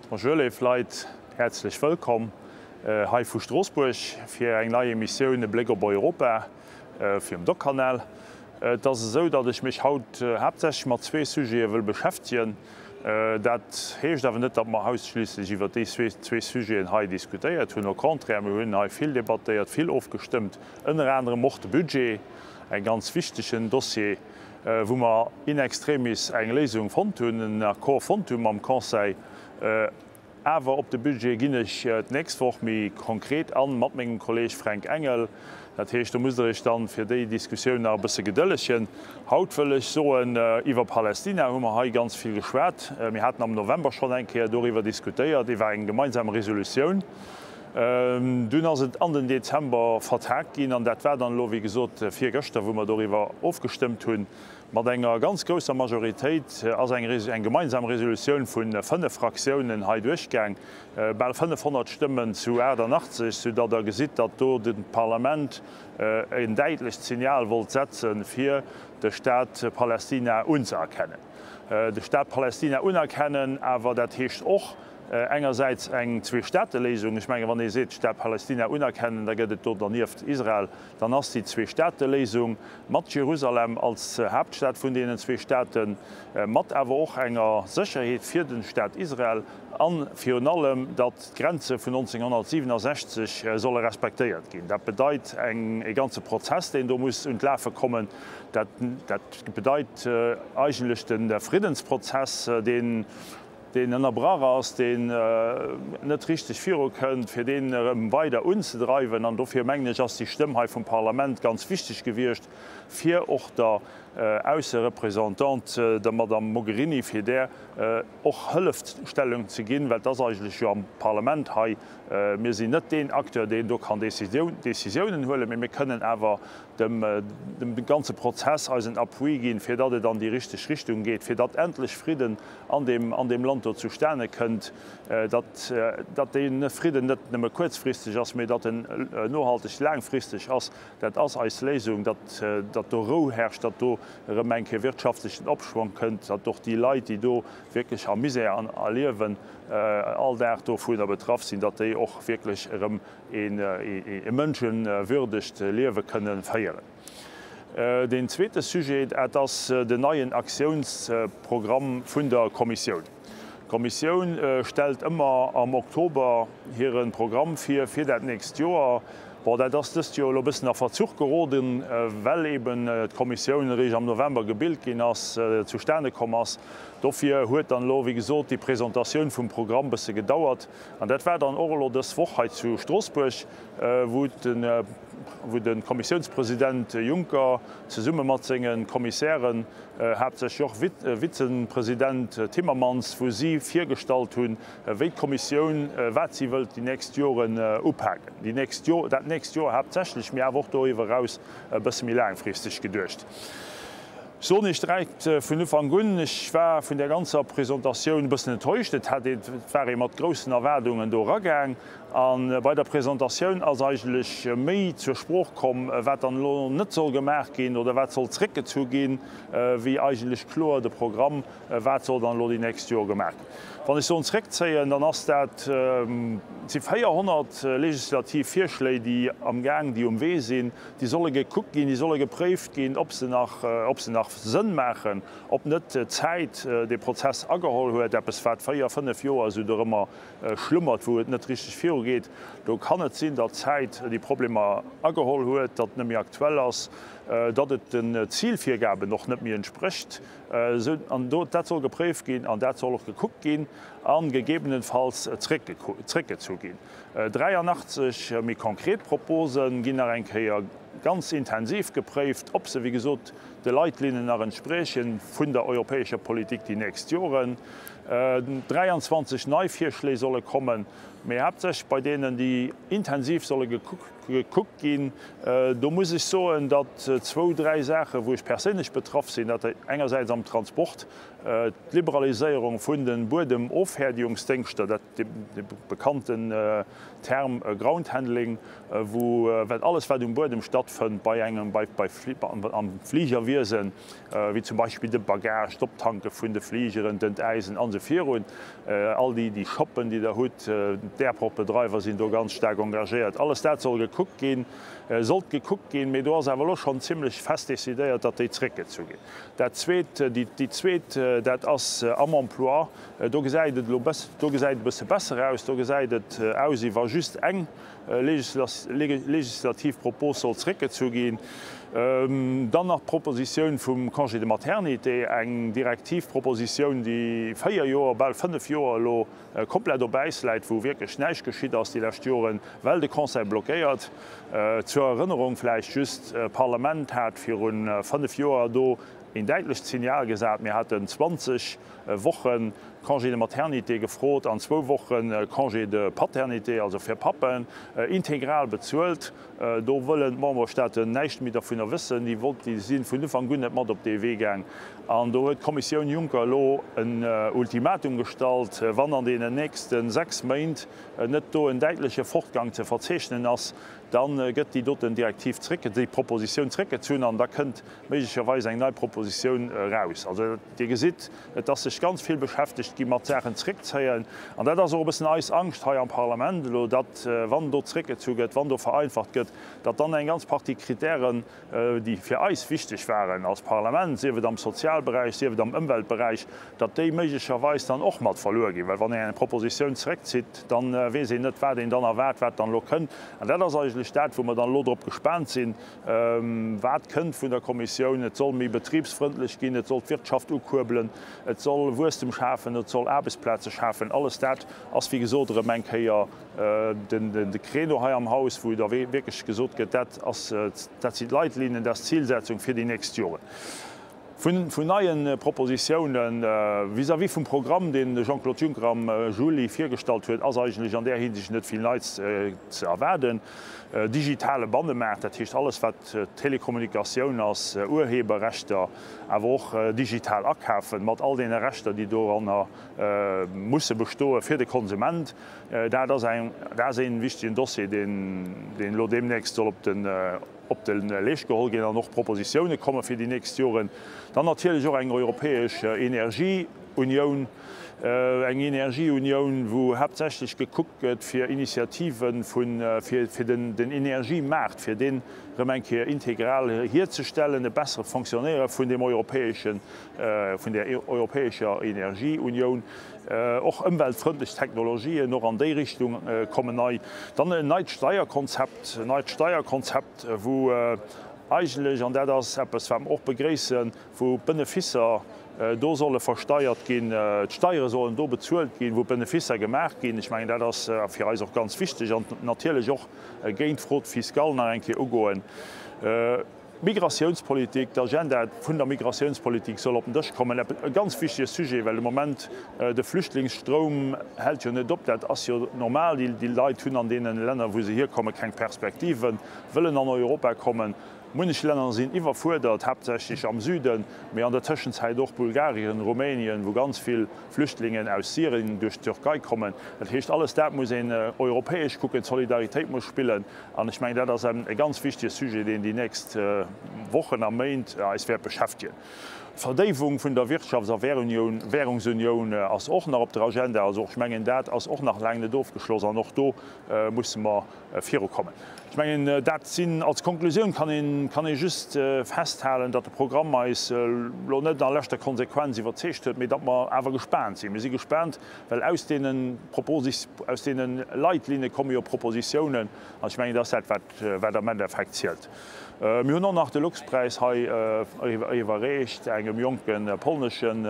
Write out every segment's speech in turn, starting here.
Bonjour léif Leit, häerzlech wëllkomm hei vu Stroossbuerg fir eng nei Emissioun E Bléck op Europa fir um Doc-Kanal. Et ass esou, datt ech mech haut haaptsächlech mat zwee Sujete wëll beschäftegen. Dat heescht awer net, datt mer ausschliisslech iwwert déi zwee Sujeten hei diskutéiert hunn. Au contraire, mir hunn hei vill debattéiert, vill ofgestëmmt, ënner anerem och de Budget, e ganz wichtegen Dossier. wou mer in extremis eng Léisung fonnt hunn, en Accord fonnt hu mam Conseil. Awer op de Budget ginn ech d'nächst Woch méi konkret an, mat mengem Kolleeg Fränk Engel. Dat heescht, do musst Der Iech dann fir déi Diskussioun nach e bësse gedëllegen. Haut wëll ech soen, iwwer Palästina hu mer hei ganz vill geschwat. Mir haten am November schonn eng Kéier doriwwer diskutéiert, iwwer eng gemeinsam Resolutioun. Dunn ass et an den Dezember vertagt ginn an dat war dann elo, wéi gesot, virgëschter, wou mer doriwwer ofgestëmmt hunn. Mat enger ganz grousser Majoritéit ass eng gemeinsam Resolutioun vu fënnef Fraktiounen hei duerchgaang, bal 500 Stëmmen zu 88, soudatt Der gesitt, datt do de Parlament en däitlecht Signal wollt setzen, fir de Stat Palästina unzëerkennen. De Stat Palästina unerkennen, awer dat heescht och, Engersäits eng Zweestaateléisung. Ech mengen, wann ee seet, Staat Palästina unerkennen, da gëtt et do dernieft Israel. Dann ass déi Zweestaateléisung mat Jerusalem als Haaptstad vun deenen zwee Staaten, mat awer och enger Sécherheet fir de Staat Israel a virun allem, datt d'Grenze vun 1967 solle respektéiert ginn. Dat bedeit eng, e ganze Prozess, deen do muss un d'Lafe kommen. Dat, dat bedeit eigentlech de Friddensprozess, deen, deen ënnerbrach ass, deen net richteg virukënnt, fir deen erëm weider unzedreiwen. An dofir, mengen ech, ass déi Stëmm hei vum Parlament ganz wichteg gewiescht, fir och der Ausserepresentante, der Madame Mogherini, fir där och Hëllefstellung ze ginn, well et ass eigentlech jo am Parlament hei, mir sinn net deen Acteur, deen do kann Décisiounen huelen, mee mir kënnen awer dem ganze Prozess eisen Appui ginn, fir datt et an déi richteg Richtung geet, fir datt endlech Fridden an deem, an deem Land do zustane kënnt, datt, datt dee Fridden net nëmme kuerzfristeg ass, mee datt en nohalteg laangfristeg ass. Dat ass eis Léisung, datt, datt do Rou herrscht, datt do erëm eng Kéier wirtschaftlechen Opschwong kënnt, datt och déi Leit, déi do wierklech am Misär erliewen, all Dag dovunner betraff sinn, datt déi och wierklech erëm e mënschewürdegt Liewe kënne féieren. Deen zweete Sujet, dat ass den neien Aktiounsprogramm vun der Kommissioun. D'Kommissioun stellt ëmmer am Oktober hire Programm vir fir dat nächst Joer. Bon, dat ass dëst Joer elo e bëssen a Verzuch geroden, well eeben d'Kommissioun eréischt am November gebilt ginn ass, zustane komm ass. Dofir huet dann elo, wéi gesot, déi Presentatioun vum Programm bësse gedauert. An dat war dann och elo dës Woch hei zu Stroossbuerg, wou de Kommissiounspresident Juncker zesumme mat senge Kommissären, haaptsächlech och Vizepresident Timmermans, wou si virgestallt hunn, wéi d'Kommissioun, wat si wëllt déi nächst Joren upaken, déi nächst Joer, dat nächst Joer haaptsächlech, mee awer och doriwwer eraus e bësse méi laangfristeg geduecht. Ech soen Iech direkt vun Ufank un, ech war vun där ganzer Presentatioun e bëssen enttäuscht. Et hat ee, et war ee mat groussen Erwaardungen do eragaang. A bei der Presentatioun ass eigentlech méi zur Sprooch komm, wat dann elo net soll gemaach ginn oder wat soll zréckgezu ginn, wéi eigentlech kloer de Programm, wat soll dann elo déi nächst Joer gemaach ginn. Wann ech soen zréckzéien, dann ass dat, et si 400 legislativ Virschléi, déi amgaang, déi um Wee sinn, Déi solle gekuckt ginn, déi solle gepréift ginn, ob se nach, ob se nach Sënn maachen, ob net d'Zäit dee Prozess ageholl huet, eppes wat véier, fënnef Joer esou dorëmmer schlummert, wou et net richteg virugeet. Do kann et sinn, datt d'Zäit déi Problemer ageholl huet, datt et net méi aktuell ass, datt et den Zilvirgaben och net méi entsprécht. Esou, an do, dat soll gepréift ginn an dat soll och gekuckt ginn a gegebenenfalls zréckgezu ginn. 83 méi konkret Propose ginn nach eng Kéier ganz intensiv gepréift, ob se, wéi gesot, de Leitlinnen nach entspriechen vun der europäescher Politik déi nächst Joren. 23 nei Virschléi solle kommen, mee haaptsächlech bei deenen, déi intensiv solle gekuckt ginn. Do muss ech soen, datt zwou, dräi Saachen, wou ech perséinlech betraff sinn, dat engersäits am Transport, d'Liberaliséierung vun de Buedemofhäerdigungsdéngschter, dat dee bekannten Term Groundhandling, wou wat alles wat um Buedem stattfënnt bei engem bei bei am Fligerwiesen, wéi zum Beispill de Bagage, d'Optanke vun de Fligeren, d'Entäisen an esou. se virun. All déi, déi Shoppen, déi Der hutt, d'Airport-Bedreiwer sinn do ganz staark engagéiert. Alles dat soll gekuckt ginn, sollt gekuckt ginn, mee do ass awer elo schonn zimlech fest decidéiert, datt déi zréckgezu ginn. Dat Zweet, déi zweet, dat ass am Emploi. Do gesäit et elo bëss, do gesäit et e bësse besser aus. Do gesäit et aus, wéi wa just eng legislativ Propos soll zréckgezu ginn. Dann nach d'Propositioun vum Congé de maternité, eng Direktivpropositioun, déi 4 Joer, bal 5 Joer elo komplett op Äis läit, wou wierklech näischt geschitt ass déi lescht Joren, well de Conseil blockéiert. Zur Erënnerung vläicht just, D'Parlament hat viru 5 Joer do een däitlecht Signal gesat. Mir haten 20 Woche Congé de maternité gefrot an zwou Woche Congé de paternité, also fir Pappen, integral bezuelt. Do wëllen d'Memberstaaten näischt méi dervunner wëssen. Déi wollten, déi si vun Ufank un net mat op dee Wee gaang. An do huet d'Kommissioun Juncker elo en Ultimatum gestallt, Wann an deenen nächste 6 Méint net do en däitleche Fortgang ze verzeechnen ass, da gëtt déi doten Direktiv zréck, déi Propositioun zréckgezunn an da kënnt méiglecherweis eng nei Propositioun eraus. Also Dir gesitt, et ass sech ganz vill beschäftegt gi mat Saachen zréckzéien. An dat ass och e bëssen eis Angscht hei am Parlament elo, datt, wann do zréckgezu gëtt, wann do vereinfacht gëtt, datt dann eng ganz Partie Kritären, déi fir eis wichteg waren als Parlament, sief et am Sozialberäich, sief et am Ëmweltberäich, datt déi méiglecherweis dann och mat verluer ginn. Well wann een eng Propositioun zréckzitt, da weess een net, wat een dann erwaart, wat dann elo kënnt. An dat ass eigentlech dat, wou mer dann elo drop gespaant sinn, Wat kënnt vun der Kommissioun? Et soll méi betribsfrëndlech ginn, et soll d'Wirtschaft ukuerbelen, et soll Wuesstem schafen, et soll Aarbechtsplaze schafen. Alles dat ass, wéi gesot, erëm eng Kéier de Credo hei am Haus, wou da wierklech gesot gëtt, dat ass, dat sinn d'Leitlinien, dat ass d'Zilsetzung fir déi nächst Joren. Vun neie Propositiounen vis-à-vis vum Programm, deen de Jean-Claude Juncker am Juli virgestallt huet, ass eigentlech an där Hinsicht net vill Neits ze erwaarden. Digitale Bannemaart, dat heescht alles wat Telekommunikatioun ass, Urheberrechter, awer och digital Akafen, mat all deene Rechter, déi doranner musse bestoe fir de Konsument, dat ass ee wichtegen Dossier, deen elo deemnächst soll op den op de Leescht geholl ginn an och Propositioune komme fir déi nächst Joren. Dann natierlech och eng europäesch Energieunioun, eng Energieunioun, wou haaptsächlech gekuckt gëtt, fir Initiative fir den Energiemaart, fir deen erëm eng Kéier integral hierzestellen, e bessere Fonctionnéiere vun deem europäeschen, vun där europäescher Energieunioun. Och ëmweltfrëndlech Technologien, och an déi Richtung kommen nei. Dann en neit Steierkonzept, en neit Steierkonzept, wou eigentlech, an dat ass eppes, wat mer och begréissen, wou d'Benefisser do solle versteiert ginn, d'Steiere sollen do bezuelt ginn, wou d'Benefisser gemaach ginn. Ech mengen, dat ass fir eis och ganz wichteg an natierlech och géint d'Fraude fiscale nach eng Kéier ugoen. D'Migratiounspolitik, d'Agenda vun der Migratiounspolitik soll op den Dësch kommen. E ganz wichtege Sujet, well de Moment de Flüchtlingsstroum hält jo net op. Dat ass jo normal, déi Leit hunn an deene Länner, wou se hierkommen, keng Perspektiven, wëllen an Europa kommen. Munnech Länner sinn iwwerfuerdert, haaptsächlech am Süden, mee an der Tëschenzäit och Bulgarien, Rumänien, wou ganz vill Flüchtlingen aus Syrien duerch d'Türkei kommen. Dat heescht, alles dat muss een europäesch kucken, d'Solidaritéit muss spillen. An ech mengen, dat ass e ganz wichtige Sujet, deen déi nächst Wochen a Méint eis wäert beschäftegen. D'Verdéiwung vun der Wirtschafts a Währungsunioun ass och nach op der Agenda. Also ech mengen, dat ass och nach laang net ofgeschloss an och do musse mer virukommen. Ech mengen, dat sinn, als Konklusioun kann een, kann ee just festhalen, datt de Programm eis elo net a leschter Konsequenz iwwerzeegt huet, mee datt mer awer gespaant sinn. Mir si gespaant, Well aus deene Proposis, aus deene Leitlinne komme jo Propositiounen, an ech mengen, dat ass dat, wat, wat am Endeffekt zielt. Mir hunn och nach de Luxpräis hei iwwerreecht engem jonke polneschen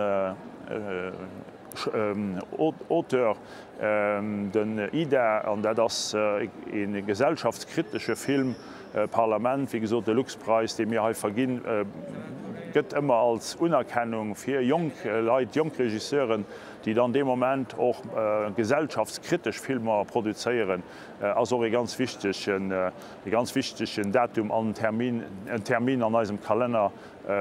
Auteur, den Ida, an dat ass e gesellschaftskritesche Film. Parlament, wéi gesot, de Luxpräis, dee mir hei verginn, gëtt ëmmer als Unerkennung fir jonk Leit, jonk Regisseuren, déi dann dee Moment och gesellschaftskritesch Filmer produzéieren, ass och e ganz wichtegen, e ganz wichtegen Datum an Termin, en Termin an eisem Kalenner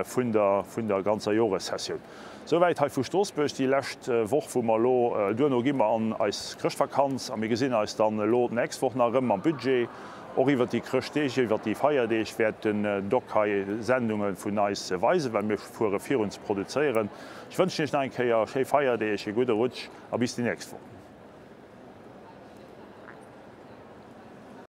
vun der, vun der ganzer Joressessioun. Souwäit hei vu Stroossbuerg déi lescht Woch, wou mer elo, duerno gi mer an eis Chrëschtvakanz a mir gesinn eis dann elo d'nächst Woch nach erëm mam Budget. Och iwwer déi Chrëschtdeeg, iwwer déi Feierdeeg wäert den Doc hei Sendunge vun eis weisen, well mir fuere virun ze produzéieren. Ech wënschen Iech nach eng Kéier schéi Feierdeeg, ee gudde Rutsch a bis déi nächst Woch.